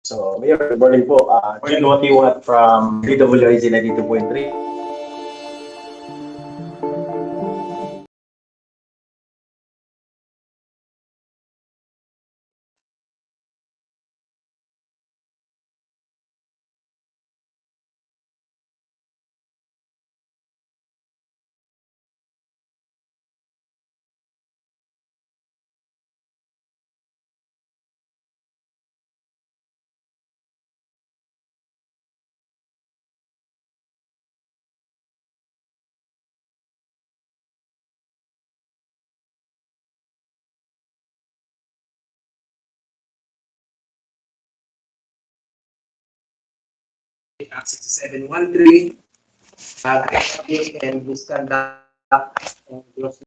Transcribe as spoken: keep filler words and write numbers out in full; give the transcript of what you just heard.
So, Mayor, good morning po. Uh, John Watiwat from D W I Z ninety-two point three. Act sixty-seven one three, uh, and misconduct and gross